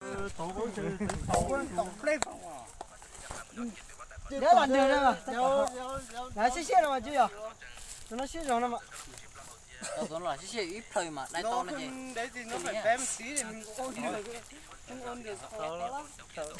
Nyob los nrog no, lawv siab siab no mas tsis yog, tus no siab zog no mas. Tus no siab siab ib plhaw mas dai tau no ces. Muab ib txij kuam no tsis tau.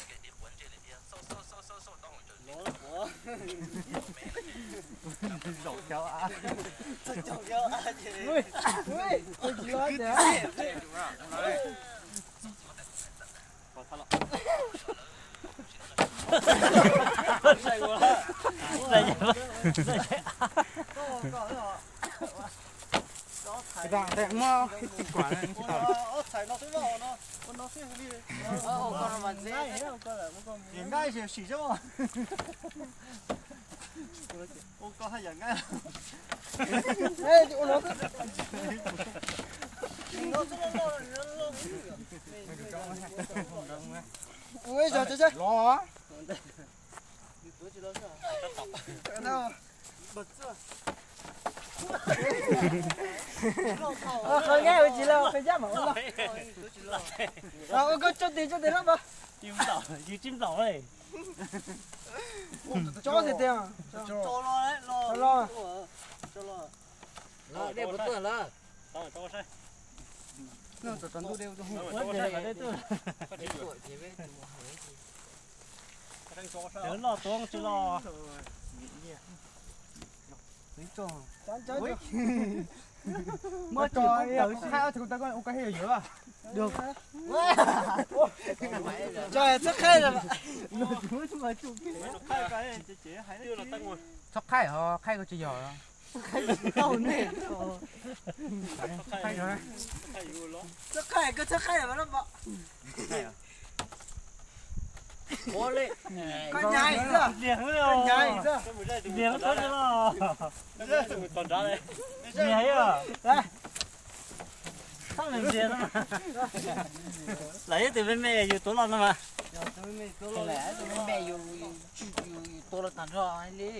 Nqaij sim sim xwb. Ua koj haj yam nqaij. Ua ib zog tso seb. Los. Qhov nqaij ua tsis los, qhov yaj mam ua los. Ua koj tso tes, tso tes hlob pas. Yus tsis nplaum. Tso tes tes. Tso los. Dej puas tuaj lawm? Loj tuaj tsis los. Muab tso, thaij ob tug tau koj ua koj thiaj yuav. Tso txhob qhaib lawm. Txhob qhaib os, qhaib koj tsis yog. Txhob qhaib, koj txhob qhaib lawm. Koj nyav xwb, koj nyav xwb. Nyav xwb. Lawv ib tug me me yus tuav los no mas. Tus me me yus, yus tuav los tag nrho li.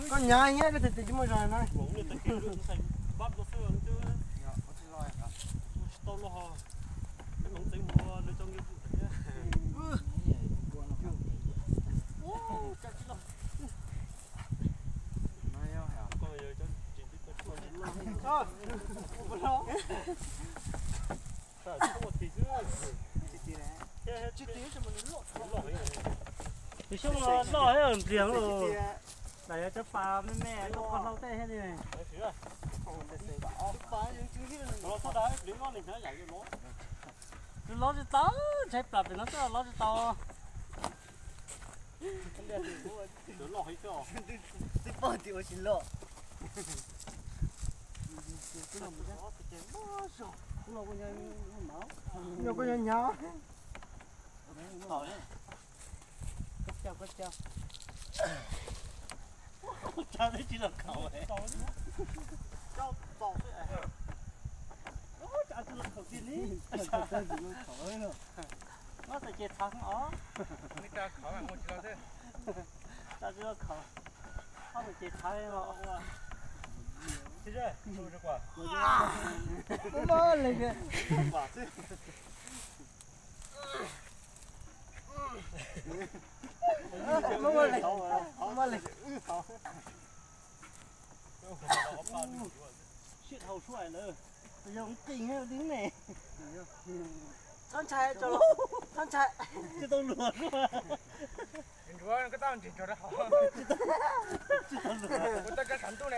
Koj nyav nyiab koj tes tes tsis muaj zog na. Tus xyoob no loj thiab npliag los. Lawv yuav cov pas me me loj koj hlau tej thiab li. Tus lov tsis tau, ntshai plam pem no xwb lov tsis tau. Twb poj tim ua tsis loj. Yog koj nyav nyav. Koj caw, koj caw. Tsis los khaum. Tsis los khaum tiag li. Ob txhais ces tshav os. Tsis los khaum. Ob txhais ces tshav os. Siab dhau suab lawm. Yog qis ne. Txhob ntshai, txhob ntshai. Tsis tau luag. Nruav koj tau ntsis tso rau hauv. Tsis tau luag. Kuv tau rau saum ntuj